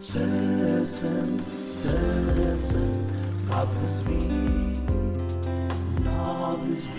ሰሰን ሰሰን ካብ ህዝቢ ናብ ህዝቢ።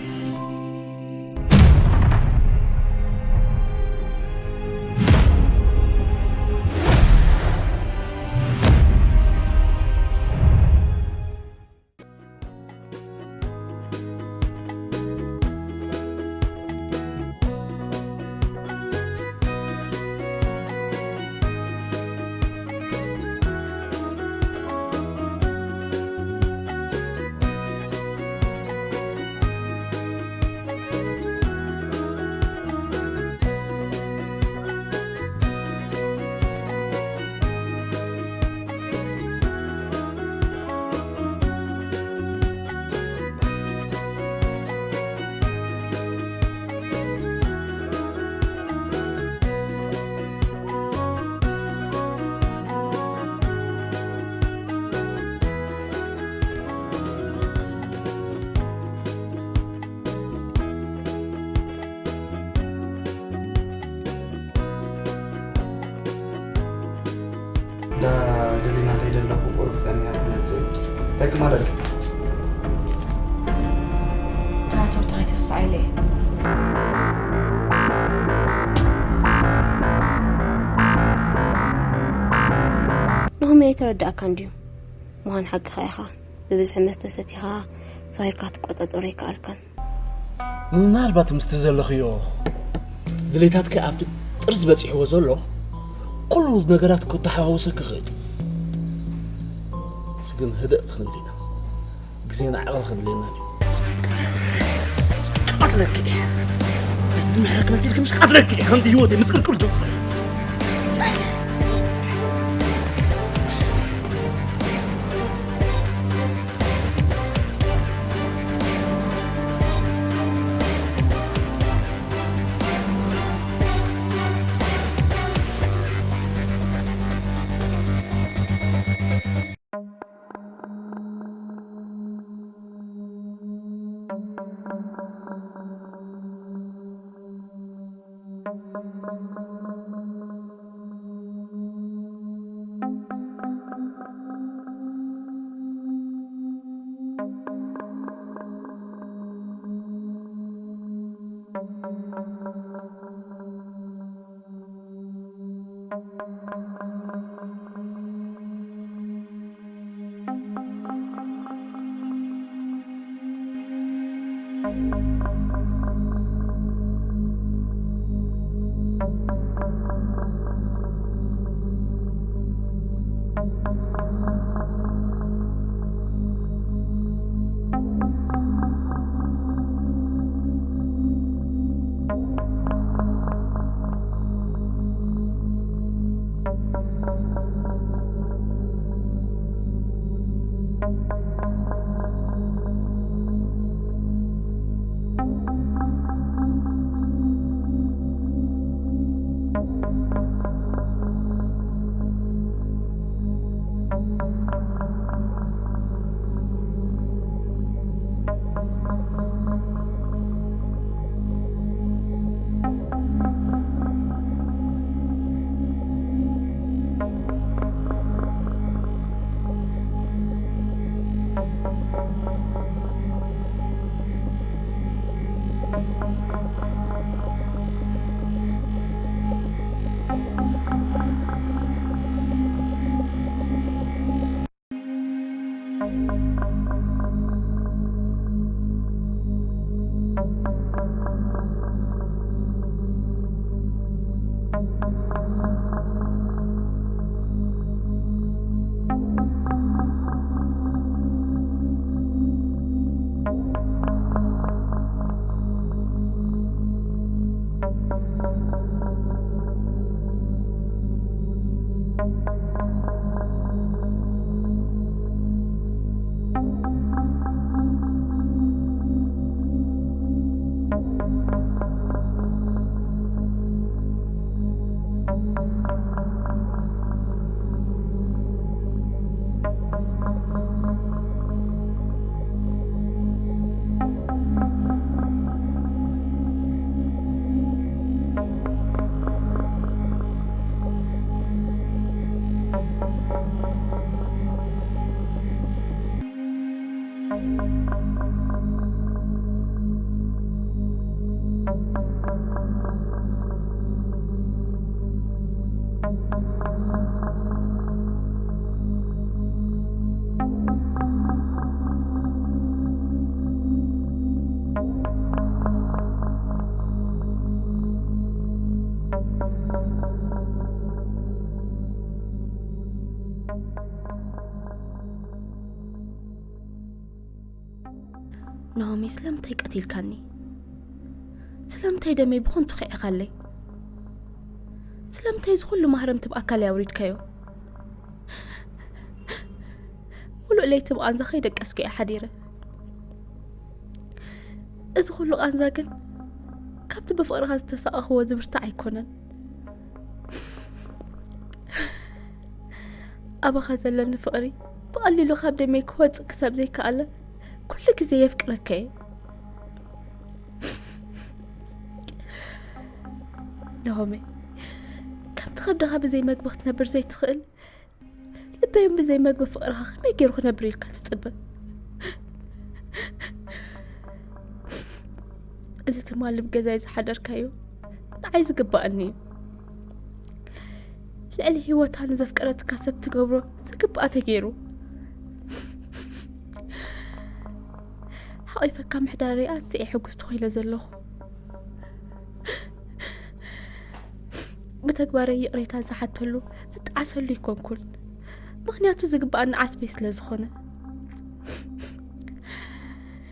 ዳ ደሊና ከይደ ኣለኹ ቁሩብ ጸኒሓ ክትመጽእ። እንታይ ክማረልኪ? ታቶ እንታይ ትርስዓ ኢለ እየ። ናሆም ኣይተረዳእካን ድዩ? ምዃን ሓቅኻ ኢኻ። ብብዝሒ መስተ ሰቲኻ ሳይርካ ትቆጻጸሮ ኣይከኣልካን። ምናልባት ምስቲ ዘለኽዮ ድሌታትኪ ኣብቲ ጥርዚ በጺሕዎ ዘሎ ኩሉ ነገራት ክተሓዋወሰኪ ይኽእል እዩ። እዚ ግን ህድእ ክንብል ኢና። ግዜና ዓቕሊ ከድልየና እዩ። ቀትለኪ። እዚ ምሕረክ መሲልክ ምሽ ቀትለኪ። ከምቲ ህይወት ምስቅልቅል ጆት። ናሆሚ፣ ስለምንታይ ቀቲልካኒ? ስለምንታይ ደመይ ብኸንቱ ኺዕኻለይ? ስለምንታይ እዚ ኩሉ ማህረምቲ ብኣካለይ ኣውሪድካዮ? ሙሉእ ለይቲ ብቓንዛ ከይደቀስኩ እየ ሓዲረ። እዚ ኩሉ ቓንዛ ግን ካብቲ ብፍቕርኻ ዝተሳቐኽዎ ዝብርታዕ ኣይኮነን። ኣባኻ ዘለኒ ፍቕሪ ብቐሊሉ ካብ ደመይ ክወጽእ ክሳብ ዘይከኣለ፣ ኩሉ ግዜ የፍቅረካ እየ። ናሆመይ፣ ከምቲ ከብድኻ ብዘይ መግቢ ክትነብር ዘይትኽእል፣ ልበይን ብዘይ መግቢ ፍቕርኻ ከመይ ገይሩ ክነብር ኢልካ ትጽበ? እዚ ትማሊ ኣብ ገዛይ ዝሓደርካዮ ንዓይ ዝግባኣኒ እዩ። ልዕሊ ህይወታ ንዘፍቀረትካ ሰብ ትገብሮ ዝግባኣ ተገይሩ። ሓቒፈካ ምሕዳረይ ኣዝየ ሕጉስቲ ኮይነ ዘለኹ። ብተግባረይ ይቕሬታ ዝሓተሉ ዝጠዓሰሉ ኣይኮንኩን። ምኽንያቱ ዝግባኣኒ ዓስበይ ስለ ዝኾነ።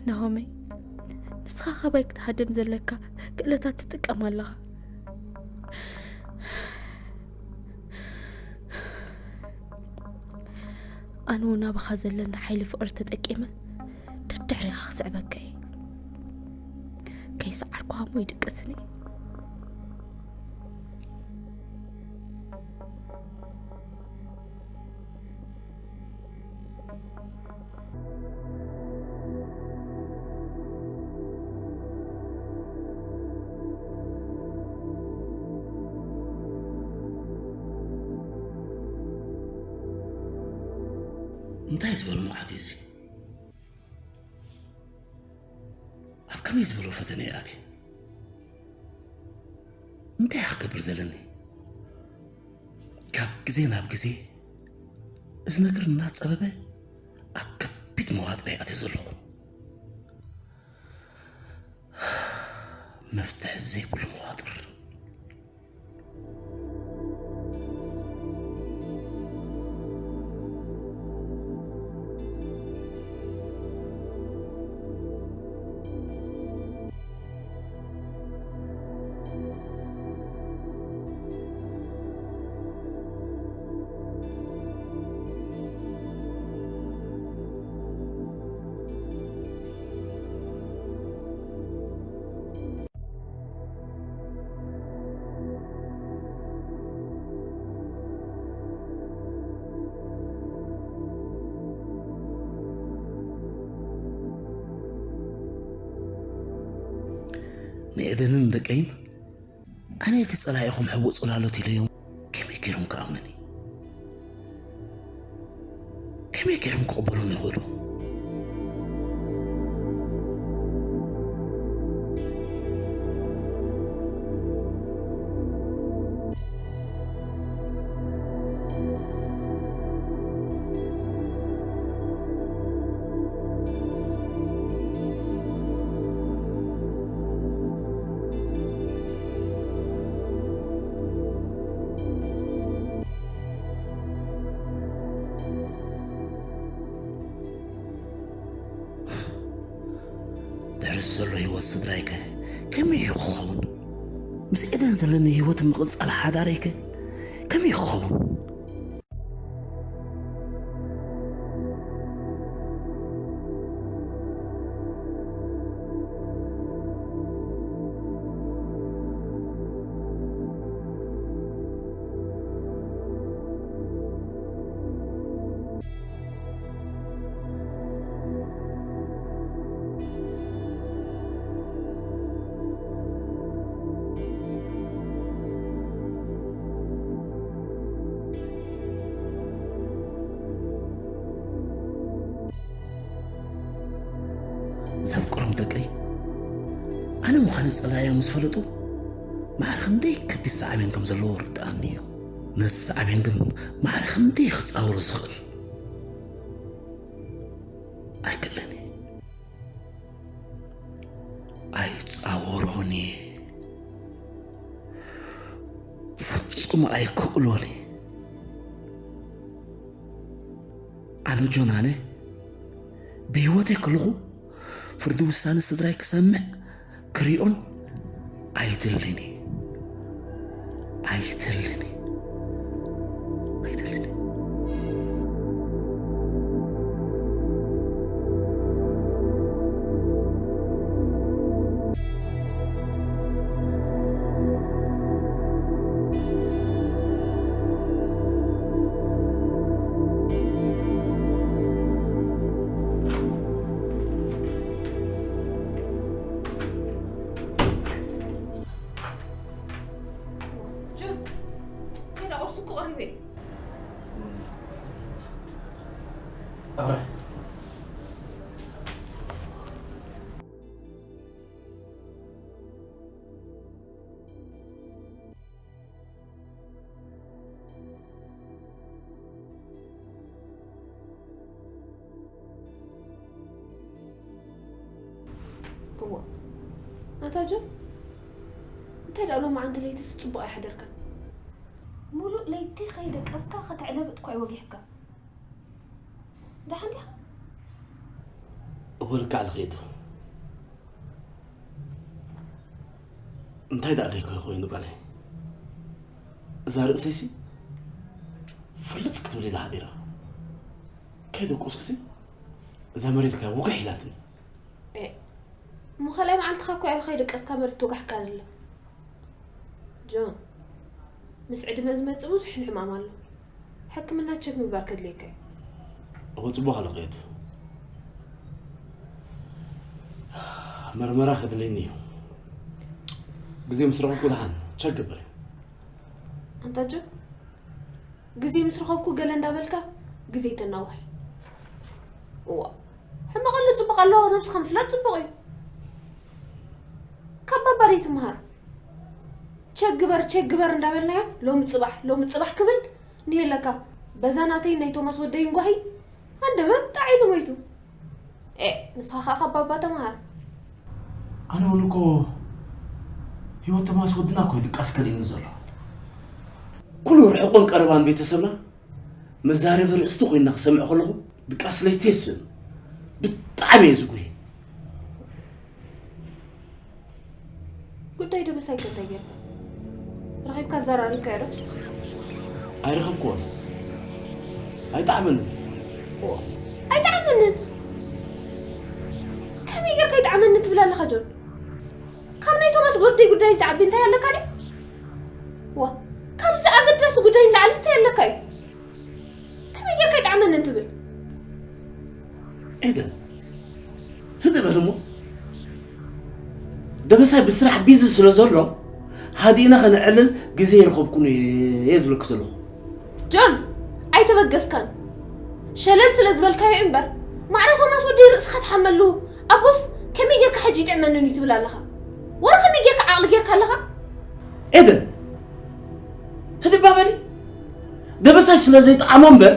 ናሆመይ፣ ንስኻ ካባይ ክትሃድም ዘለካ ክእለታት ትጥቀም ኣለኻ። ኣነ እውን ኣባኻ ዘለኒ ሓይሊ ፍቕሪ ተጠቂመ ደድሕሪኻ ክስዕበካ እየ። ከይሰዓርኩኻ እሞ ይድቅስኒ። እንታይ ዝበለ መዓት እዩ እዚ? ኣብ ከመይ ዝበለ ፈተነ እየ ኣትየ? እንታይ እየ ክገብር ዘለኒ? ካብ ግዜ ናብ ግዜ እዚ ነገር እናጸበበ ኣብ ከቢድ መዋጥር እየ ኣትየ ዘለኹ። መፍትሒ ዘይብሉ መዋጥር። ንኤደንን ደቀይን ኣነ እቲ ጸላኢኹም ሕቡእ ጽላሎት ኢለዮም ከመይ ገይሮም ክኣምኑኒ? ከመይ ገይሮም ክቕበሉኒ ይኽእሉ? ድሕሪ ዘሎ ህይወት ስድራይከ ከመይ እዩ ክኸውን? ምስ ኤደን ዘለኒ ህይወት ምቕጻል ሓዳረይከ ከመይ ክኸውን? ኣነ ጸላእዮ ምስ ፈለጡ፣ ማዕረ ክንደይ ከቢድ ሳዕቤን ከም ዘለዎ ርድኣኒ እዩ። ነዚ ሳዕቤን ግን ማዕረ ክንደይ ክጻወሮ ዝኽእል ኣይክእልን እየ። ኣይጻወሮን እየ። ፍጹም ኣይክእሎን እየ። ኣነ ጆን ኣነ ብህይወተይ ከለኹ ፍርዲ ውሳነ ስድራይ ክሰምዕ ክሪኦን ኣይደልን እየ። ኣይደልን እየ። ኣይደልን እየ። ጆን፣ ከይዳ ቁርሲ እኮ ቀሪበ። ኣረ። እዋ፣ ኣንታ ጆን፣ እንታይ ደኣ ሎማዓንቲ ለይትስ ጽቡቕ ኣይሓደርካን? ሙሉእ ለይቲ ከይደቀስካ ከተዕለብጥ እኳ እዩ ወጊሕካ። ደሓን ዲኻ? እወ፣ ልክዕ ኣለኺ ኤዱ። እንታይ ደኣ ደይኮ ኮይኑ ቃለይ? እዛ ርእሰይሲ ፍልጽ ክትብል ኢላ ሓዲራ። ከይደቆስኩሲ እዛ መሬት ከ ውግሕ ኢላትኒ። ኤ፣ እሞ ካልኣይ መዓልትኻ እኮ እያ ከይደቀስካ መሬት ትወጋሕካ ዘላ። ጆን፣ ምስ ዕድመ ዝመጽእ ብዙሕ ሕማም ኣሎ። ሕክምና ቸክ ምግባር ከድልየካ እዩ። እወ፣ ጽቡቕ ኣለኹ ኤዱ። መርመራ ከድልየኒ እዩ። ግዜ ምስ ረኸብኩ ደሓን ቸክ ግበር። ኣንታ ጆን፣ ግዜ ምስ ረኸብኩ ገለ እንዳበልካ ግዜ ተናውሕ። እዋ፣ ሕማቕ ኣሎ ጽቡቕ ኣሎ ነብስኻ ምፍላጥ ጽቡቕ እዩ። ካብ ባባ ደይትምሃር። ቸክ ግበር፣ ቸክ ግበር እንዳበልናዮ ሎሚ ጽባሕ፣ ሎሚ ጽባሕ ክብል ንየለካ። በዛ ናተይ ናይ ቶማስ ወደይን ጓሂ ሃንደበት ጣዕ ኢሉ ሞይቱ። ኤ፣ ንስኻ ኸኣ ካብ ባባ ተምሃር። ኣነ እውን እኮ ህይወት ቶማስ ወድና እኮ እዩ ድቃስ ከርእየኒ ዘሎ። ኩሉ ርሑቕን ቀረባን ቤተሰብና መዛረቢ ርእስቲ ኮይና ክሰምዕ ከለኹ ድቃስ ለይቲ የስእን። ብጣዕሚ እየ ዝጉሂ። ጉዳይ ደበሳይ ከ እንታይ ጌርካ? ረኺብካ ኣዘራሪብካዮ ዶ? ኣይረኸብክዎን። ኣይጠዓመንን። ኦ፣ ኣይጠዓመንን? ከመይ ጌርካ ኣይጠዓመንን ትብል ኣለኻ ጆን? ካብ ናይ ቶማስ ወደይ ጉዳይ ዝዓቢ እንታይ ኣለካ ድዩ? ዋ፣ ካብዚ ኣገዳሲ ጉዳይ ንላዕሊ እንታይ ኣለካ እዩ? ከመይ ጌርካ ይጥዓመኒ እንትብል? ኤደን፣ ህድእ በል እሞ። ደበሳይ ብስራሕ ቢዚ ስለ ዘሎ፣ ሃዲእና ከነዕልል ግዜ ይረኸብኩን እየ ዝብለኪ ዘለኹ። ጆን፣ ኣይተበገስካን። ሸለል ስለ ዝበልካዮ እምበር፣ ማዕረ ቶማስ ወደይ ርእስኻ ትሓመሉ። ኣቦስ፣ ከመይ ጌርካ ሕጂ ይጥዕመኒ እዩ ትብል ኣለኻ? ወረ ከመይ ጌርካ ዓቕሊ ጌርካ ኣለኻ? ኤደን፣ ህድእ እባ በሊ። ደበሳይ ስለ ዘይጠዓሞ እምበር፣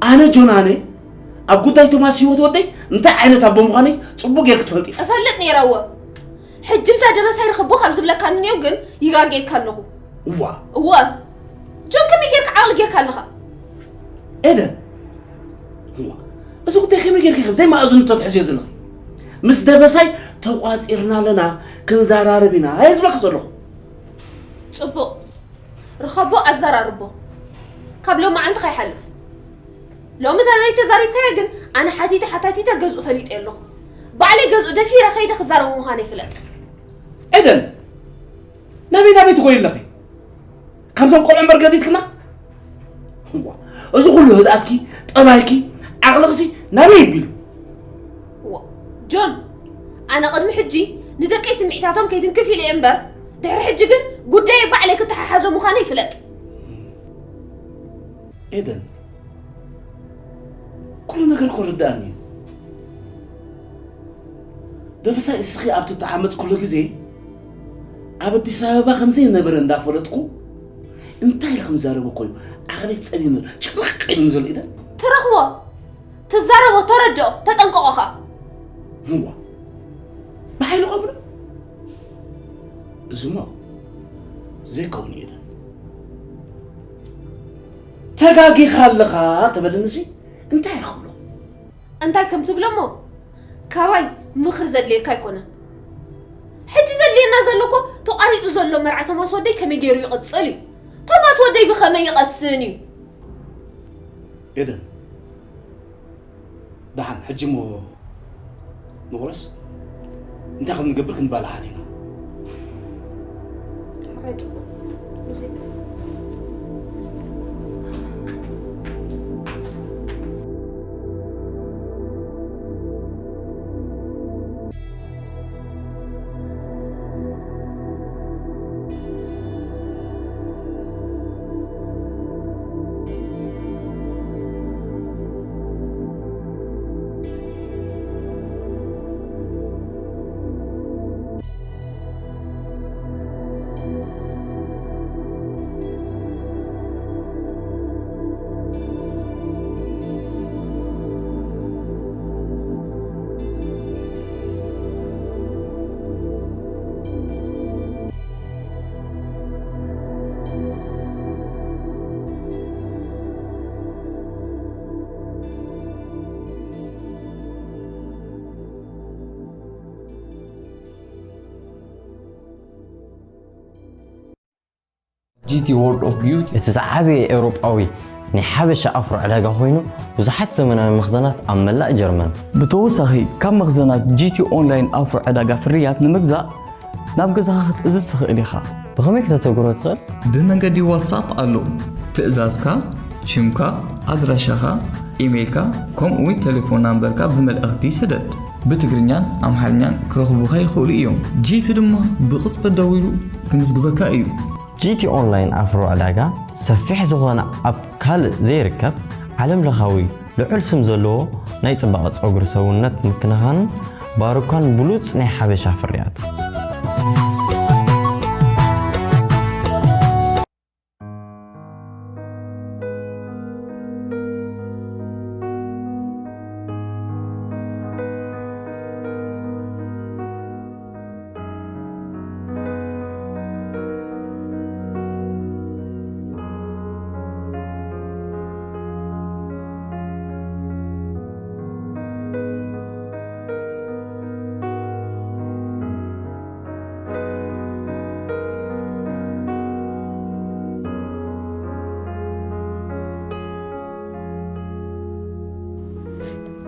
ኣነ ጆን ኣነ ኣብ ጉዳይ ቶማስ ህይወት ወደይ እንታይ ዓይነት ኣቦ ምዃነይ ጽቡቕ ጌርኪ ትፈልጢ ኢኺ። እፈልጥ ነይረ እወ። ሕጂ ብዛ ደበሳይ ርኸቦ ካብ ዝብለካኒ እኒኦ ግን ይጋጌካ ኣለኹ። እዋ። እወ። ጆን ከመይ ጌርካ ዓቕሊ ጌርካ ኣለኻ? ኤደን፣ እዋ፣ እዚ ጉዳይ ከመይ ጌርኪ ኢኺ ዘይመኣዝኑ ተትሕዝዮ ዘለኺ? ምስ ደበሳይ ተቋጺርና ኣለና፣ ክንዘራረብ ኢና እየ ዝብለኪ ዘለኹ። ጽቡቕ፣ ርኸቦ ኣዘራርቦ። ካብ ሎማዓንቲ ከይሓልፍ። ሎሚ ተዘይተዛሪብካዮ ግን ኣነ ሓቲተ ሓታቲተ ገዝኡ ፈሊጠ ኣለኹ። ባዕለይ ገዝኡ ደፊረ ከይደ ክዛረቦ ምዃነይ ፍለጥ። ኤደን፣ ናበይ ናበይ ትጎይ ኣለኺ? ከምዞም ቆልዑ እምበር ገዲድክና? እዋ፣ እዚ ኩሉ ህድኣትኪ፣ ጠባይኪ፣ ዓቕልኽሲ ናበይ ኣቢሉ? እዋ፣ ጆን፣ ኣነ ቅድሚ ሕጂ ንደቀይ ስምዒታቶም ከይትንክፍ ኢለ እየ እምበር፣ ድሕሪ ሕጂ ግን ጉዳየይ ባዕለይ ክተሓሓዞ ምዃነይ ፍለጥ። ኤደን፣ ኩሉ ነገር እኮ ርድኣኒ እዩ። ደበሳይ፣ እስኺ ኣብ ትተዓመጽኩሉ ግዜ ኣብ ኣዲስ ኣበባ ከም ዘይነበረ እንዳፈለጥኩ፣ እንታይ ኢለ ከም ዝዛረብ እኮ እዩ ዓቕለይ ጸቢብኒ፣ ጭንቕ ኢሉኒ ዘሎ። ኢደን፣ ትረኽቦ፣ ትዛረቦ፣ ተረድኦ፣ ተጠንቀቖ ኸኣ። እዋ፣ ብሓይሊ ከምኡ? እዚሞ ዘይከውን እዩ። ኢደን፣ ተጋጊኻ ኣለኻ ተበለኒሲ እንታይ ክብሎ? እንታይ ከም ትብሎ እሞ፣ ካባይ ምኽሪ ዘድልየካ ኣይኮነን። ሕጂ ዘድልየና ዘሎ እኮ፣ ተቋሪጹ ዘሎ መርዓ ቶማስ ወደይ ከመይ ገይሩ ይቕጽል እዩ። ቶማስ ወደይ ብኸመይ ይቐስን እዩ። ኤደን፣ ደሓን፣ ሕጂ እሞ ንቑረስ፣ እንታይ ከም ንገብር ክንባላሓት ኢና። ሕራይ ጽቡቕ። ንኸይድ። ጂ ቲ World of Beauty እቲ ዝዓበየ ኤውሮጳዊ ናይ ሓበሻ ኣፍሮ ዕዳጋ ኮይኑ፣ ብዙሓት ዘመናዊ መኽዘናት ኣብ መላእ ጀርመን። ብተወሳኺ፣ ካብ መኽዘናት ጂ ቲ ኦንላይን ኣፍሮ ዕዳጋ ፍርያት ንምግዛእ ናብ ገዛኻ ክትእዝዝ ትኽእል ኢኻ። ብኸመይ ክተተግብሮ ትኽእል? ብመንገዲ ዋትሳፕ ኣሎ። ትእዛዝካ፣ ሽምካ፣ ኣድራሻኻ፣ ኢሜይልካ፣ ከምኡ እውን ቴሌፎን ናምበርካ ብመልእኽቲ ስደድ። ብትግርኛን ኣምሓርኛን ክረኽቡኻ ይኽእሉ እዮም። ጂ ቲ ድማ ብቕጽበት ደዊሉ ክምዝግበካ እዩ። ጂ ቲ ኦንላይን ኣፍሮ ዕዳጋ ሰፊሕ ዝኾነ ኣብ ካልእ ዘይርከብ ዓለም ለኻዊ ልዑል ስም ዘለዎ ናይ ጽባቐ ጸጉሪ ሰውነት ምክንኻንን ባሩካን ብሉጽ ናይ ሓበሻ ፍርያት።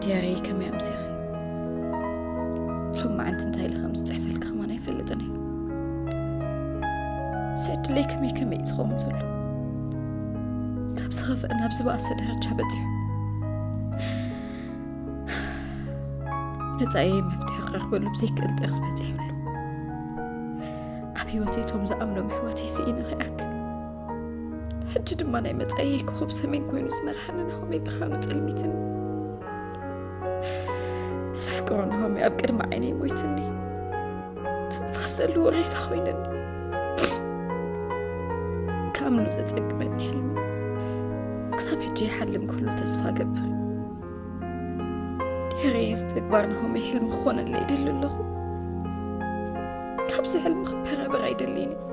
ዲያሪ፣ ከመይ ኣምሲኺ? ሎማዓንቲ እንታይ ኢለ ከም ዝጽሕፈልኪ ከማን ኣይፈልጥን እየ። ስዕድለይ ከመይ ከመይ እዩ ዝኸውን ዘሎ? ካብ ዝኸፍአ ናብ ዝበኣሰ ደረጃ በጺሑ። መጻኢየይ መፍትሒ ክረኽበሉ ብዘይክእል ጥርስ በጺሑ ኣሎ። ኣብ ህይወተይ እቶም ዝኣምኖም ኣሕዋተይ ስኢነ ከይኣክል፣ ሕጂ ድማ ናይ መጻኢየይ ኮኸብ ሰሜን ኮይኑ ዝመርሓኒ ናሆመይ ብርሃኑ ጸልሚትኒ። ዘፍቅሮ ናሆመይ ኣብ ቅድሚ ዓይነይ ሞይትኒ። ትንፋስ ዘለዎ ሬሳ ኮይነኒ። ክኣምኖ ዘጸግመኒ ሕልሚ። ክሳብ ሕጂ ይሓልም ክህሉ ተስፋ እገብር። ድሕሪ እዚ ተግባር ናሆመይ ሕልሚ ክኾነለይ ይደሊ ኣለኹ። ካብዚ ሕልሚ ክበራበር ኣይደልይን እየ።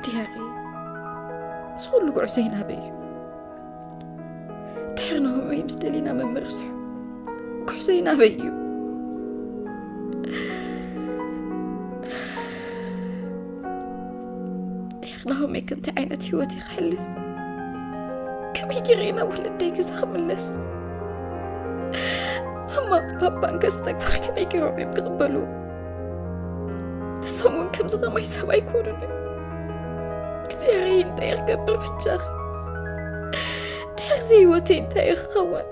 ዲያሪ፣ እዚ ኩሉ ጉዕዞይ ናበይ እዩ? ድሕሪ ናሆመይ ምስ ደሊና ምምርስሑ ጉዕዞይ ናበይ እዩ? ድሕሪ ናሆመይ ከምቲ ዓይነት ህይወት እየ ክሕልፍ? ከመይ ገይረ እየ ናብ ውልደይ ገዛ ክምለስ? ማማ ባባን ከዚ ተግባር ከመይ ገይሮም እዮም ክቕበሉ? ንሶም እውን ከምዚ ከማይ ሰብ ኣይኮኑን እዮም። እግዚኣብሔር እንታይ እየ ክገብር ብቻኺ? ድሕሪ እዚ ህይወተይ እንታይ እየ ክኸውን?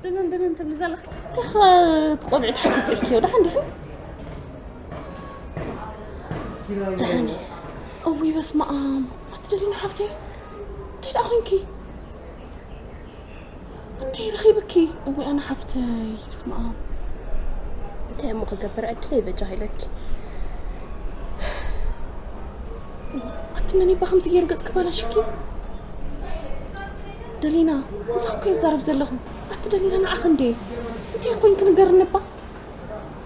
ደነን ደነን ትብሊ ዘለኺ እንታይ ኸ ትቆብዒ ትሓቲ ጽልኪዮ ደሓን ዲኺ? ደሓን እየ። እውይ በስመ ኣብ ኣቲ ደሊና ሓፍተይ እንታይ ደኣ ኮይንኪ? ኣቲ ረኺብኪ እውይ ኣነ ሓፍተይ በስመ ኣብ እንታይ እሞ ክገብር ዕድለይ በጃ ኢለኪ ኣቲ መን ይባ ከምዚ ገይሩ ገጽ ክባላሽኪ ደሊና ምሳኹ ከይዛረብ ዘለኹ ኣቲ ደሊና ንዓኺ እንዴ እንታይ ኮይንኪ ንገርኒ እባ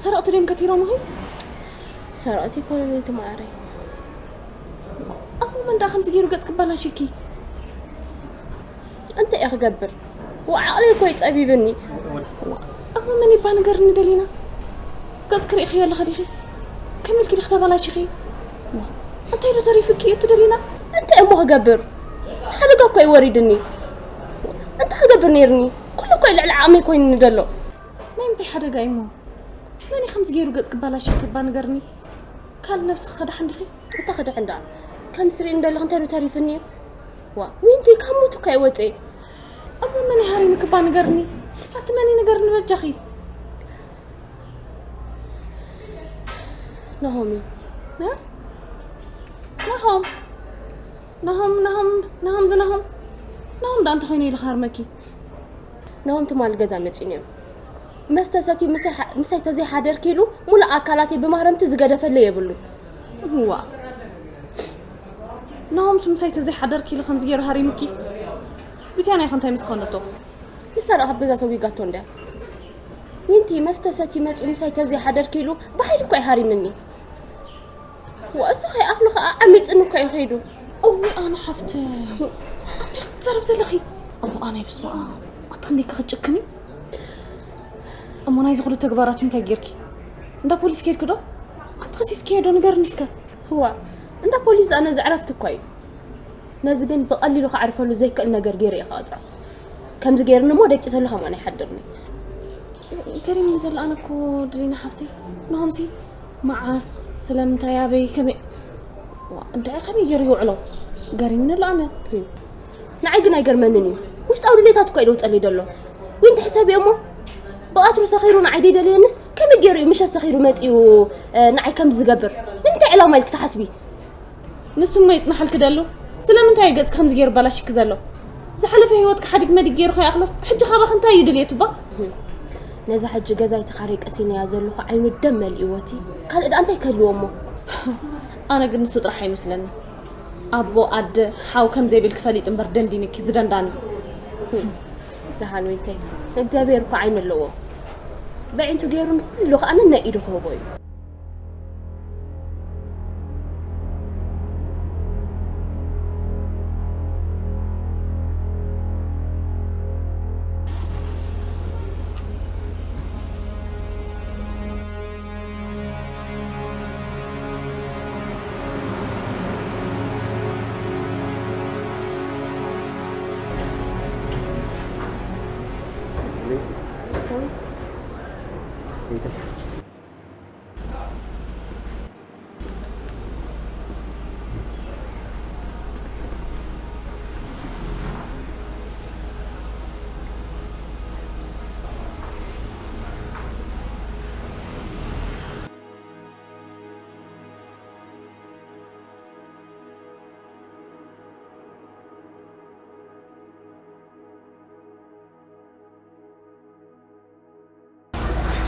ሰረቕቲ ድዮም ከቲሮምኺ ሰረቕቲ ኣይኮኑን እንቲ መዓረይ ኣብ መን ደኣ ከምዚ ገይሩ ገጽ ክባላሽኪ እንታይ እየ ክገብር ዓቕለይ እኮ ይጸቢብኒ ኣብ መን ይባ ንገርኒ ደሊና ገጽ ክርእኽዮ ኣለኸ ዲኺ ከመልኪ ዲኺ ተባላሽኺ እንታይ ዶ ተሪፍኪ እዩ ትደሊና እንታይ እሞ ክገብር ሓደጋ እኮ ይወሪድኒ እንታይ ክገብር ነይርኒ ኩሉ እኮ ልዕሊ ዓቕመይ ኮይኑኒ ደሎ ናይ ምንታይ ሓደጋ እሞ መን ከምዚ ገይሩ ገጽ ክባላሽ ይከባ ንገርኒ ካል ነብስኺ ከዳሕ እንዲኺ እንታይ ክድሕን ደኣ ከም ስሪእኒ ደለኹ እንታይ ዶ ተሪፍኒ እዩ ዋ ዊንቲ ካብ ሞት እኮ ኣይወፀ እሞ መን ሃሪምኪ እባ ንገርኒ ኣቲ መን ንገርኒ በጃኺ ናሆሚ ናሆም ናሆም ናሆም ናሆም ዝናሆም ናሆም ዳ እንተኾይኑ ኢሉ ክሃርመኪ ናሆም ትማሊ ገዛ መፂኡ ነይሩ መስተ ሰትዩ ምሳይ ተዘይሓደርኪ ኢሉ ሙሉእ ኣካላተይ ብማህረምቲ ዝገደፈለይ የብሉን እዋ ናሆም ምሳይ ተዘይሓደርኪ ኢሉ ከምዚ ገይሩ ሃሪምኪ ቢትያና ይኹን እንታይ ምስ ኮነቶ ንሳ ደኣ ካብ ገዛ ሰጒጋቶ እንድያ ዊንቲ መስተ ሰትዩ መፂኡ ምሳይ ተዘይሓደርኪ ኢሉ ብሓይሊ እኳ ይሃሪምኒ እሱ ከይኣኽሉ ከዓ ዓሚፅኒ እኳ እዩ ከይዱ እዊ ኣነ ሓፍተ ኣቲ ክትዛረብ ዘለኺ እሞ ኣነ በስመ ኣብ ኣቲ ክንደይ ክጭክን እዩ እሞ ናይዚ ኩሉ ተግባራቱ እንታይ ጌርኪ እንዳ ፖሊስ ከይድኪ ዶ ኣቲ ከሲስኪዮ ዶ ንገርኒ እስከ ህዋ እንዳ ፖሊስ ደኣ ነዚ ዕረፍቲ እኳ እዩ ነዚ ግን ብቐሊሉ ክዓርፈሉ ዘይክእል ነገር ገይረ እየ ክቐፅዖ ከምዚ ገይርኒ እሞ ደቂሰሉ ከምኡ ናይ ሓድርኒ ገሪምኒ ዘሎ ኣነ እኮ ድሌና ሓፍተይ ንሆምሲ መዓስ ስለምንታይ ኣበይ ከመይ እንታይ ከመይ ገይሩ ይውዕሎ ገሪምኒ ኣሎ ኣነ ንዓይ ግን ኣይገርመንን እዩ ውሽጣዊ ድሌታት እኮ ይደውፀለይ ደሎ ወይ እንተ ሕሰብ እሞ ብቐትሩ ሰኺሩ ንዓይ ደይደለየንስ ከመይ ገይሩ እዩ ምሸት ሰኺሩ መፂኡ ንዓይ ከም ዝገብር ንምንታይ ዕላማ ኢልክ ትሓስቢ ንሱ እሞ ይጽናሓልኪ ደሎ ስለምንታይ እዩ ገጽኪ ከምዚ ገይሩ ባላሽኪ ዘሎ ዝሓለፈ ህይወትኪ ሓዲግ መዲግ ገይሩ ከይኣኽሎስ ሕጂ ካባኺ እንታይ እዩ ድልየቱ እባ ነዛ ሕጂ ገዛይ ተኻርየ ቀሲነያ ዘለኹ ዓይኑ ደም መሊእዎ እቲ ካልእ ደኣ እንታይ ክህልዎ እሞ ኣነ ግን ንሱ ጥራሕ ኣይመስለኒ ኣቦ ኣደ ሓው ከም ዘይብልኪ ፈሊጡ እምበር ደንዲንኪ ዝደንዳኒ ደሓን ወይተይ እግዚኣብሔር እኮ ዓይኒ ኣለዎ በዒንቱ ገይሩ ንኩሉ ከዓ ነናይ ኢዱ ክህቦ እዩ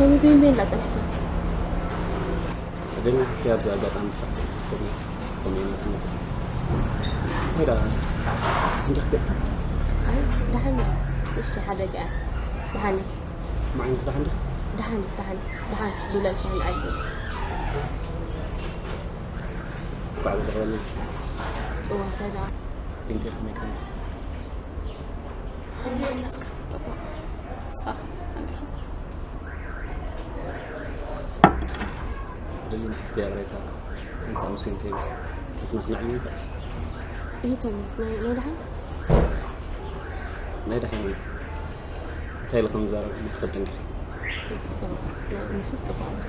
ቶሚ ቤን ቤን ላጸናሕካ ደኛ ሓፍቲ ኣብዚ ኣጋጣሚ ስራሕ ዝሰርሕ ሰብ ነርስ ከምኡ ኢና ዝመጽእ እንታይ ደኣ እንዲኽ ገጽካ ኣይ ደሓን እያ እሽቲ ሓደጋ እያ ደሓን እያ መዓይንኽ ደሓን ዲኻ ደሓን ደሓን ደሓን ዱለልካ ንዓይ እንኳዕ ብደረበልሽ እዋ እንታይ ደኣ ቤንቴ ከመይ ከመይ ኣምላኽ ይመስገን ጽቡቕ ንስኻ ከመይ ደሊ ንሓፍቲ ኣቕሬታ ኣንጻ ምስ ወንተይ ሕትና ክነዕልም ይኽእል እሂቶም ናይ ናይ ደሓን ናይ ደሓን እንታይ ኢለ ከም ዝዛረብ ትፈልጥ እንዲኺ ንስስ ጽቡቕ ኣለኻ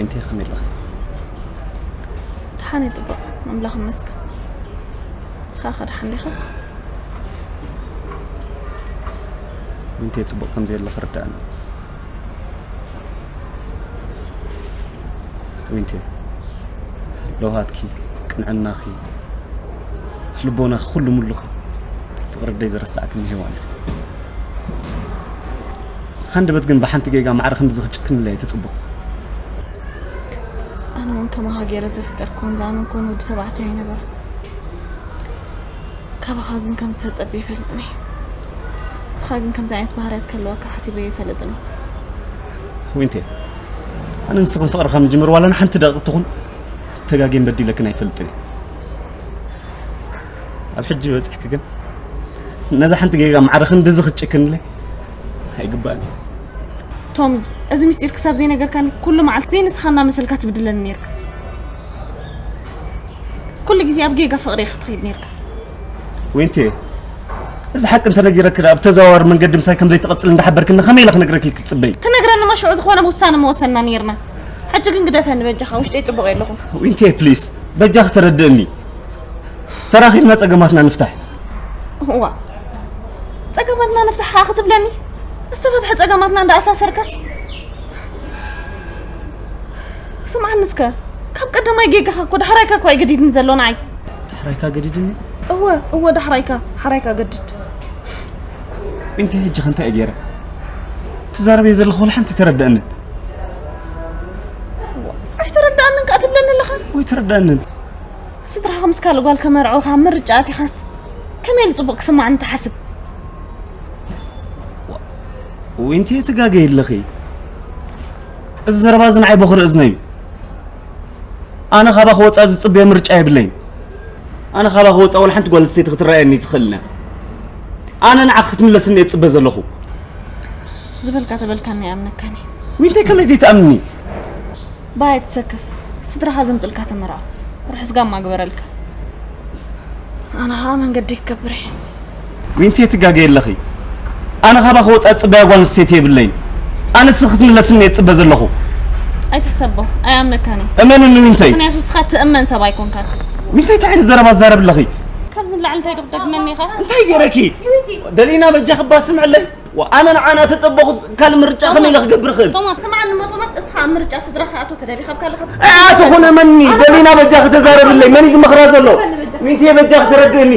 እንታይ ከመይ ኣለኺ? ደሓን እየ፣ ጽቡቕ፣ ኣምላኽ ይመስገን። ንስኻ ከ ደሓን ዲኻ? ዊንቴ፣ ጽቡቕ ከም ዘየለ ክርዳእኒ። ዊንቴ፣ ለውሃትኪ፣ ቅንዕናኺ፣ ልቦናኺ፣ ኩሉ ሙሉኺ፣ ፍቕሪ ኣደይ ዘረሳዕክኒ ሄዋን ኢኺ። ሃንደበት ግን ብሓንቲ ጌጋ ማዕረ ክንድዚ ክትጭክንለይ ኣይተጸበኹ። ኣነ እውን ከማኻ ገይረ ዘፍቀርኩን ዝኣመንኩን ወዲ ተባዕታይ ኣይነበረን። ካባኻ ግን ከም ተጸብየ ይፈልጥን እየ። ንስኻ ግን ከምዚ ዓይነት ባህርያት ክህልወካ ሓሲበ ኣይፈልጥን እየ። ዊንቴ፣ ኣነ ንስኽን ፍቕሪ ካብ ንጅምር ዋላ ንሓንቲ ደቂቕ ትኹን ተጋግየን በዲለክን ኣይፈልጥን እየ። ኣብ ሕጂ በጺሕኪ ግን ነዛ ሓንቲ ጌጋ ማዕረ ክንድዚ ክትጭክንለይ ኣይግባእን። ቶሚ፣ እዚ ምስጢር ክሳብ ዘይነገርካኒ ኩሉ መዓልቲ ዘይንስኻ እናመሰልካ ትብድለኒ ነይርካ። ኩሉ ግዜ ኣብ ጌጋ ፍቕሪ ኢኻ ትኸይድ ነይርካ። ዊንቴ፣ እዚ ሓቂ እንተነጊረኪ ደኣ ብተዘዋዋሪ መንገዲ ምሳይ ከም ዘይትቐጽል እንዳሓበርክኒ ከመይ ኢለ ክነግረኪ ክትጽበዪ? ትነግረኒ እሞ ሽዑ ዝኾነ ውሳነ ምወሰንና ነይርና። ሕጂ ግን ግደፈኒ በጃኻ፣ ውሽጠይ ጽቡቕ የለኹን። ዊንቴ፣ ፕሊስ፣ በጃኺ ተረድእኒ። ተራኺብና ጸገማትና ንፍታሕ። እዋ፣ ጸገማትና ንፍታሕ ኸኣ ክትብለኒ? ዝተፈትሐ ጸገማትና እንዳኣሳሰርካስ? ስምዓኒ እስከ፣ ካብ ቀዳማይ ጌጋኻ እኮ ዳሕራይካ እኮ ኣይገዲድን ዘሎ ንዓይ። ዳሕራይካ ገዲድኒ? እወ፣ እወ፣ ዳሕራይካ፣ ዳሕራይካ ገድድ። እንታይ ሕጂ ከ እንታይ እየ ገይረ? ትዛረብዮ ዘለኹ ወላ ሓንቲ ኣይተረድኣንን። ኣይተረድኣንን ከኣ ትብለኒ ኣለኻ? ወይ ተረድኣንን? ስድራኻ ምስ ካልእ ጓል ከመርዑኻ ኣብ ምርጫ ኣቲኻስ ከመይ ኢሉ ጽቡቕ ክስማዓኒ ትሓስብ? ዊንቲ፣ ትጋገይ ኣለኺ። እዚ ዘረባ እዚ ንዓይ ቦኽሪ እዝነይ እዩ። ኣነ ካባኺ ወጻእ ዝጽበዮ ምርጫ የብለይን። ኣነ ካባኺ ወጻእ ወላ ሓንቲ ጓል ኣንስተይቲ ክትረኣየኒ ትኽእልን እያ። ኣነ ንዓኺ ክትምለስኒ እየ ዝጽበ ዘለኹ። ዝበልካ ተበልካኒ ኣይኣምነካን እየ። ዊንተይ፣ ከመይ ዘይትኣምንኒ? ባይ ትሰክፍ። ስድራኻ ዘምጽልካ ተመርዖ። ርሑስ ጋማ ግበረልካ። ኣነ ኸኣ መንገዲ ክገብር እየ። ዊንተይ፣ ትጋገይ ኣለኺ። ኣነ ካባኺ ወጻኢ ዝጽበያ ጓል ኣንስተይቲ የብለይን። ኣነ ንስኺ ክትምለስኒ እየ ዝጽበ ዘለኹ። ኣይትሕሰቦ፣ ኣይኣምነካን እየ። እመንኒ ዊንተይ። ምኽንያቱ ንስኻ ትእመን ሰብ ኣይኮንካን። ዊንተይ፣ እንታይ ዓይነት ዘረባ ትዛረቢ ኣለኺ? ካብዚ ንላዕሊ እንታይ ዶ ክትደግመኒ ኢኻ? እንታይ ገይረኪ? ደሊና በጃኺ እባ ስምዕለይ። ዋ፣ ኣነ ንዓና ተጸበኹስ ካልእ ምርጫ ከመይ ኢለ ክገብር እኽእል? ቶማስ፣ ስምዓኒ እሞ ቶማስ፣ እስኻ ኣብ ምርጫ ስድራኻ ኣቶ ተደሊኻ ኣብ ካልእ ከት-፣ ኣያ ትኹን እመኒ፣ ደሊና በጃኺ ተዛረብለይ። መን እዩ ዝመኽራ ዘሎ? ዊንተይ፣ በጃኺ ተረድእኒ።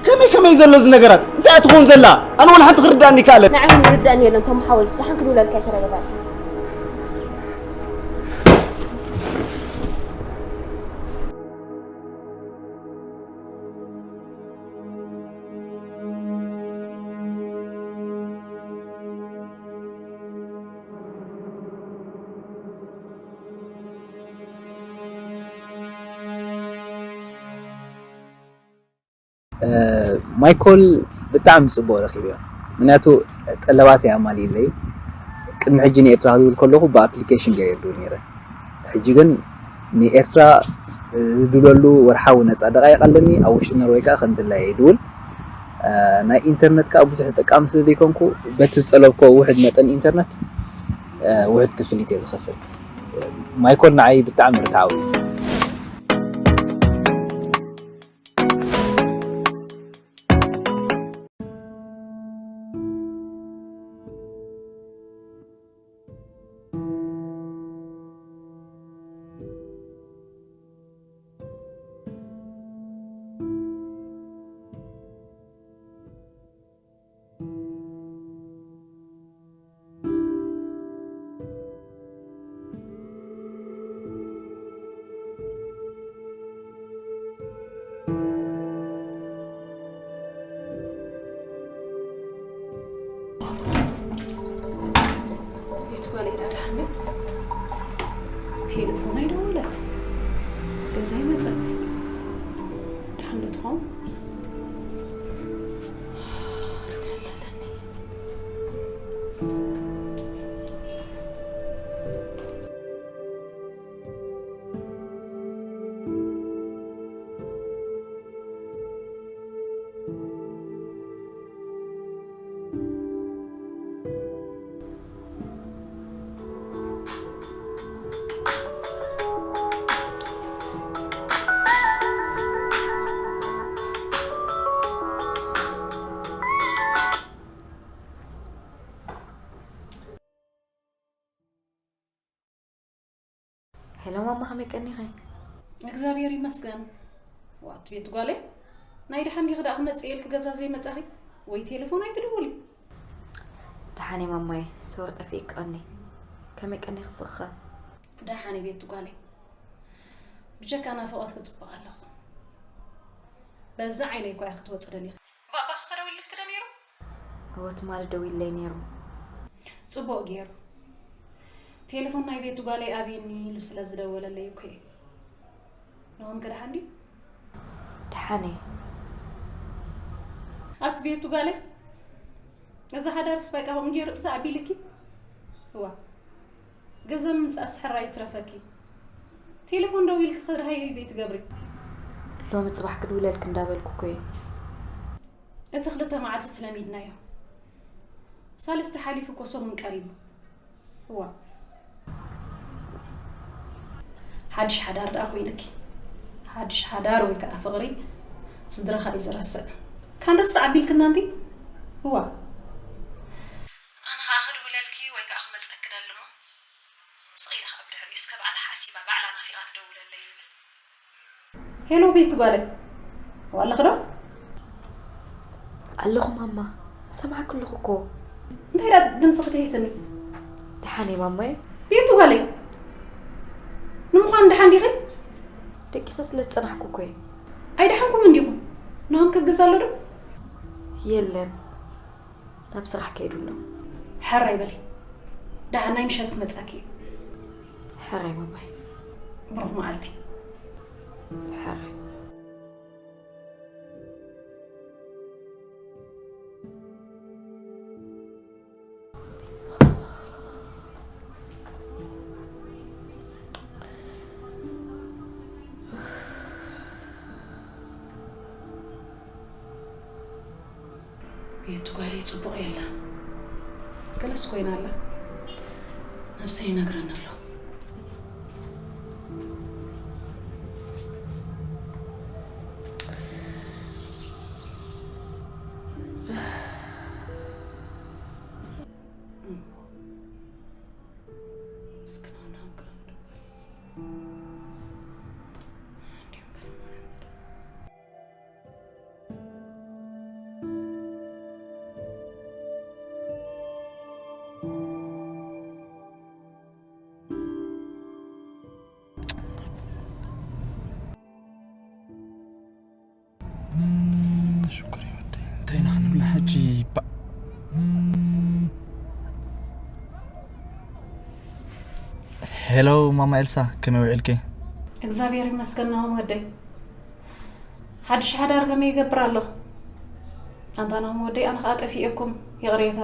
ከመይ ከመይ ዘሎ እዚ ነገራት? እንታይ እያ ትኸውን ዘላ? ኣነ ወላ ሓንቲ ክርድኣኒ ይከኣለ። ንዓይ እውን ይርድኣኒ የለን ቶም ሓወይ። ደሓን ክድውለልካ እየ፣ ተረጋጋእ እስኻ። እ፣ ማይኮል ብጣዕሚ ጽቡቕ ረኺበዮ። ምኽንያቱ ጠለባተይ ኣማሊእለይ። ቅድሚ ሕጂ ንኤርትራ ክድውል ከለኹ ብኣፕሊኬሽን ገይረ ይድውል ነይረ። ሕጂ ግን ንኤርትራ ዝድውለሉ ወርሓዊ ነጻ ደቓይቕ ኣለኒ። ኣብ ውሽጢ ኖርወይ ከኣ ከም ድላየ ይድውል። እ፣ ናይ ኢንተርነት ከኣ ብዙሕ ተጠቃሚ ስለ ዘይኮንኩ በቲ ዝጠለብኮ ውሑድ መጠን ኢንተርነት፣ እ፣ ውሑድ ክፍሊት እየ ዝኸፍል። ማይኮል ንዓይ ብጣዕሚ ርትዓዊ እዩ። ቤት ጓል ኤዳ ደሓን ቴሌፎን ኣይደወለት፣ ገዛ ኣይመጸት። ደሓን ዶ ትኸውን? ሎማማ ከመይ ቀኒኺ? እግዚኣብሔር ይመስገን። ዋት ቤት ጓለይ፣ ናይ ደሓን ዲኺ ደኣ ክመጽእ ኢልኪ ገዛ ዘይመጻኺ? ወይ ቴሌፎን ኣይትድውሊ? ደሓን እየ ማማየ፣ ሰውር ጠፊእኪ ቀኒ። ከመይ ቀኒኺ ስኽኸ? ደሓን እየ ቤት ጓለይ። ብጀካ ናፍቖትኪ ጽቡቕ ኣለኹ። በዛ ዓይነይ እኳ እየ ክትወጺ ደሊኺ። ባባኺ ከ ደዊሉልኪ ዶ ነይሩ? እወ ትማሊ ደዊሉለይ ነይሩ። ጽቡቕ ገይሩ። ቴሌፎን ናይ ቤት ጓለይ ኣብይኒ ኢሉ ስለ ዝደወለለይ እኮ እየ። ንሆም ከ ደሓን ድዩ? ደሓን እየ። ኣቲ ቤቱ ጓለይ፣ እዚ ሓዳር ስባይካ ከምኡ ገይሩ ጥፍእ ኣቢልኪ? እዋ፣ ገንዘብ ምምጻእስ ሕራይ ይትረፈኪ። ቴሌፎን ደዊልኪ ክድሃየይ ዘይትገብሪ። ሎሚ ጽባሕ ክድውለልኪ እንዳበልኩ እኮ እየ። እቲ ክልተ መዓልቲ ስለሚድናዮ። ሳልስቲ ሓሊፉ እኮ ሰሙን ቀሪቡ። እዋ። ሓድሽ ሓዳር ደኣ ኮይንኪ። ሓድሽ ሓዳር ወይ ከዓ ፍቕሪ ስድራኻ እዩ ዝረስዕ። ካን ረስዕ ኣቢልክና እንቲ? እዋ። ኣነ ኸዓ ክድውለልኪ ወይ ከዓ ክመፀኪ ደሊ እሞ፣ ስቕ ኢለ ኸዓ ብድሕሪኡ እስከ ባዕላ ሓሲባ፣ ባዕላ ናፊቓ ትደውለለይ ይብል። ሄሎ ቤት ጓለይ፣ ኣለኺ ዶ? ኣለኹ ማማ፣ ሰምዓኪ ኣለኹ እኮ። እንታይ ደኣ ድምፂ ክትሕትኒ? ደሓን እየ ማማየ። ቤቱ ጓለይ፣ ንምዃኑ ደሓን ዲኺ? ደቂሰ ስለ ዝጸናሕኩ እኮ እየ። ኣይደሓንኩምን ዲኹም? ናሆም ከ ኣብ ገዛ ኣሎ ዶ? የለን፣ ናብ ስራሕ ከይዱ ኣሎ። ሕራይ በሊ፣ ደሓን ናይ ምሸት ክመጸኪ እዩ። ሕራይ ማማይ። ብሩኽ መዓልቲ። ሕራይ። ቤቱ ጓለይ ጽቡቕ የላ። ገለስ ኮይና ኣላ። ነብሰይ ይነግረኒ ኣሎ። እስኪ ናብና ኣብ ቅድም ድበል። እንዲሁም ከ ሽኮር ይወደይ፣ እንታይ ኢና ክንብላ ሕጂ? ባ-፣ ሄሎ ማማ ኤልሳ፣ ከመይ ውዒልኪ? እግዚኣብሔር ይመስገን ናሆም ወደይ። ሓድሽ ሓዳር ከመይ ይገብር ኣሎ? ኣንታ ናሆም ወደይ፣ ኣነ ኸኣ ጠፊኤኩም፣ ይቕሬታ።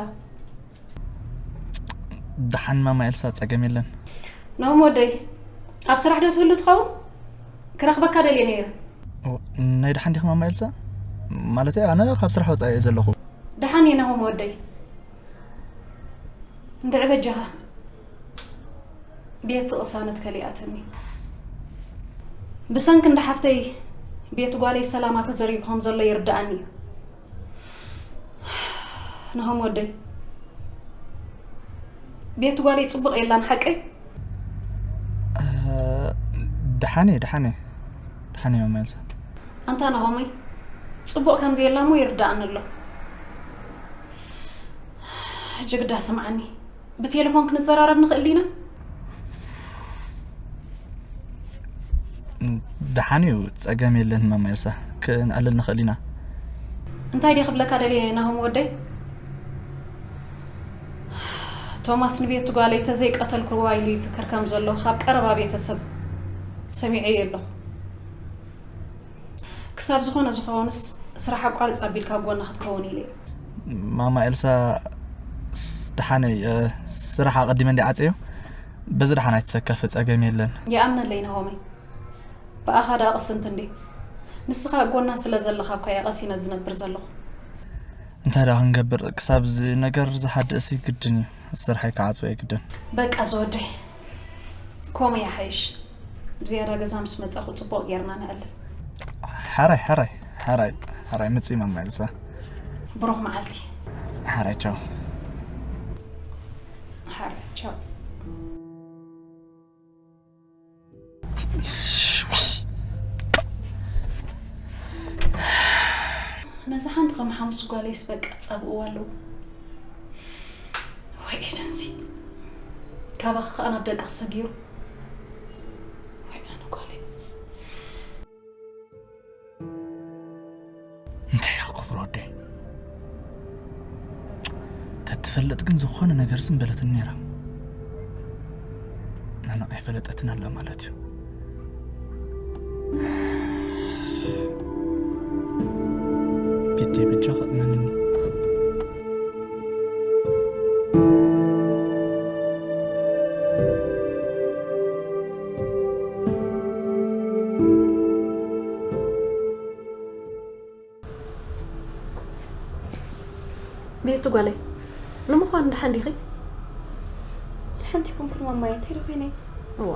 ደሓን ማማ ኤልሳ፣ ጸገም የለን። ናሆም ወደይ፣ ኣብ ስራሕ ዶ ትህሉ ትኸውን? ክረኽበካ ደልየ ነይረ። ኦ፣ ናይ ደሓን ዲኺ ማማ ኤልሳ? ማለተይ ኣነ ካብ ስራሕ ወጻኢ እየ ዘለኹ። ደሓን እየ ናሆም ወደይ። እንድዒ በጃኻ። ቤቲ ቅሳነት ከሊኣትኒ። ብሰንኪ እንዳ ሓፍተይ ቤት ጓለይ ሰላማ ተዘሪጉ ከም ዘሎ ይርድኣኒ እዩ። ናሆም ወደይ፣ ቤት ጓለይ ጽቡቕ የላን ሓቀይ? እ፣ ደሓን እየ፣ ደሓን እየ። ደሓን እየ ማማ ኤልሳ። ኣንታ ናሆመይ፣ ጽቡቕ ከም ዘየላ እሞ ይርድኣኒ ኣሎ። ሕጂ ግዳ ስምዓኒ፣ ብቴሌፎን ክንዘራረብ ንኽእል ዲና? ደሓን እዩ፣ ጸገም የለን ማማ ኤልሳ፣ ክንዕልል ንኽእል ኢና። እንታይ ድየ ክብለካ ደልየ ናሆም ወደይ? ቶማስ ንቤቱ ጓለይ ተዘይቀተልክዋ ኢሉ ይፍክር ከም ዘሎ ካብ ቀረባ ቤተሰብ ሰሚዐዮ ኣለኹ። ክሳብ ዝኾነ ዝኾንስ ስራሕ ኣቋርጽ ኣቢልካ ጎና ክትከውን ኢለ እየ። ማማ ኤልሳ፣ ስ-፣ ደሓነይ፣ እ፣ ስራሕ ኣቐዲመ እንዲ ዓጸዮ፣ በዚ ደሓን ኣይትሰከፊ፣ ጸገም የለን። ይኣምነለይ ናሆመይ። ብኣኻ ደኣ ቅስንት እንዴ? ንስኻ ኣብ ጎና ስለ ዘለኻ እኳ እየ ቀሲነ ዝነብር ዘለኹ። እንታይ ደኣ ክንገብር፣ ክሳብ እዚ ነገር ዝሓድእሲ ግድን እዩ። ስርሐይ ክዓጽዎ እየ ግድን። በቃ ዝወደይ፣ ከምኡ ይሓይሽ። ብዝያዳ ገዛ ምስ መጻኹ ጽቡቕ ጌርና ንዕልል። ሓራይ፣ ሓራይ፣ ሓራይ፣ ሓራይ፣ ምጽእ ማማ ኤልሳ። ብሩኽ መዓልቲ። ሓራይ፣ ቻው። ሓራይ፣ ቻው። ነዚ ሓንቲ ከም ሓሙስ ጓለይስ በቃ ጻብእዋ ኣለዉ። ወይ ኤደንሲ፣ ካባኺ ከኣ ናብ ደቂ ክሰጊሩ። ወይ ኣነ ጓለይ። እንታይ ክገብሮ ወደይ? ተትፈልጥ ግን ዝኾነ ነገር ስም በለትን ነይራ። ናና ኣይፈለጠትን ኣላ ማለት እዩ። ቤተይ በጃኻ እመንኒ። ቤቱ ጓለይ፣ ንምዃኑ ደሓን ዲኺ? ሓንቲ ኮንኩን ማማየ፣ እንታይ ዶ ኮይነ? እዋ፣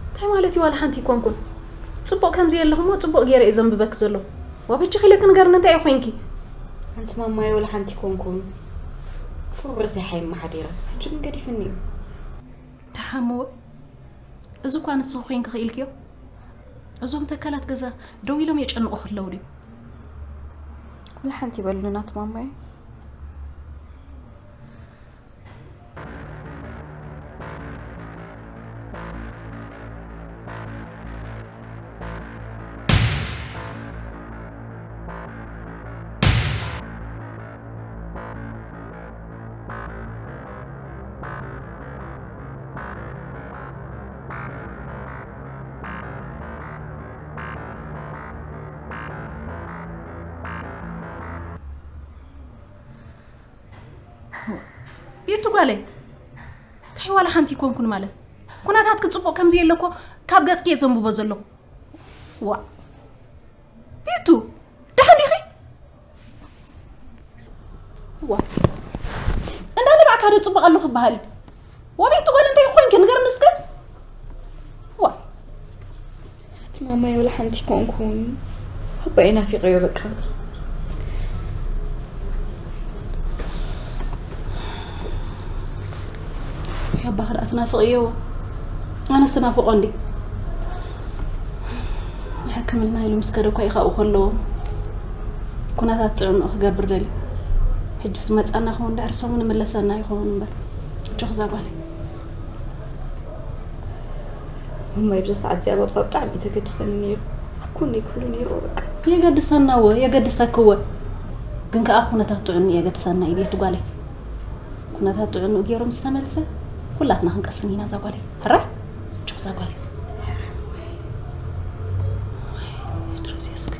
እንታይ ማለት እዩ ዋላ ሓንቲ ይኮንኩን? ጽቡቕ ከምዚ የለኹሞ ጽቡቕ ገይረ እየ ዘንብበክ ዘለኹ። ዋ በጃኺ ኢለክ ንገርኒ እንታይ እዩ ኮይንኪ? ሓንቲ ማማየ ዋላ ሓንቲ ኮንኩን። ፍሩር ርእሰይ ሓይማ ሓዲረ። ሕጂ ግን ገዲፍኒ እዩ። ተሓምዎ፣ እዚ እኳ ንስኺ ኮይንኪ ክኢልክዮ። እዞም ተካላት ገዛ ደው ኢሎም የጨንቑ ከለዉ ድዩ? ዋላ ሓንቲ ይበሉኒ ናቲ ማማየ። ቤቱ ጓለይ፣ እንታይ ዋላ ሓንቲ ይኮንኩን ማለት? ኩነታትኪ ጽቡቕ ከምዚ የለ እኮ ካብ ገጽኪ እየ ዘንብቦ ዘለኹ። ዋ ቤቱ፣ ደሓን ዲኺ? ዋ እንዳነባዕካ ዶ ጽቡቕ ኣሎ ክበሃል እዩ? ዋ ቤቱ ጓል እንታይ ኮይንኪ ንገርኒ እስከ? ዋ እቲ ማማይ ዋላ ሓንቲ ኮንኩን ኣባይ ናፊቀዮ በቃ። ኣባኻ ደኣ ትናፍቕዮ? ኣነስ ናፍቖ እንዲ ሕክምና ኢሉ ምስ ከደ እኳ እዩ ካብኡ ከለዎ ኩነታት ጥዕንኡ ክገብር ደልዩ። ሕጅስ መጻና ክኸውን ድሕሪ ሰሙን ምለሰና ይኸውን እምበር። እጆኽ እዛ ጓለይ። ማማይ ብዛ ሰዓት እዚኣ ባባ ብጣዕሚ እዩ ዘገድሰኒ ነይሩ። ኣብ ጎነይ ክህሉ ነይሩ በቃ። የገድሰና እወ የገድሰኪ እወ፣ ግን ከኣ ኩነታት ጥዕንኡ የገድሰና እዩ ቤቱ ጓለይ። ኩነታት ጥዕንኡ ገይሩ ምስ ተመልሰ ኩላትና ክንቀስን ኢና እዛ ጓለይ። ሕራይ ጆ እዛ ጓለይ። ድረስ እስኪ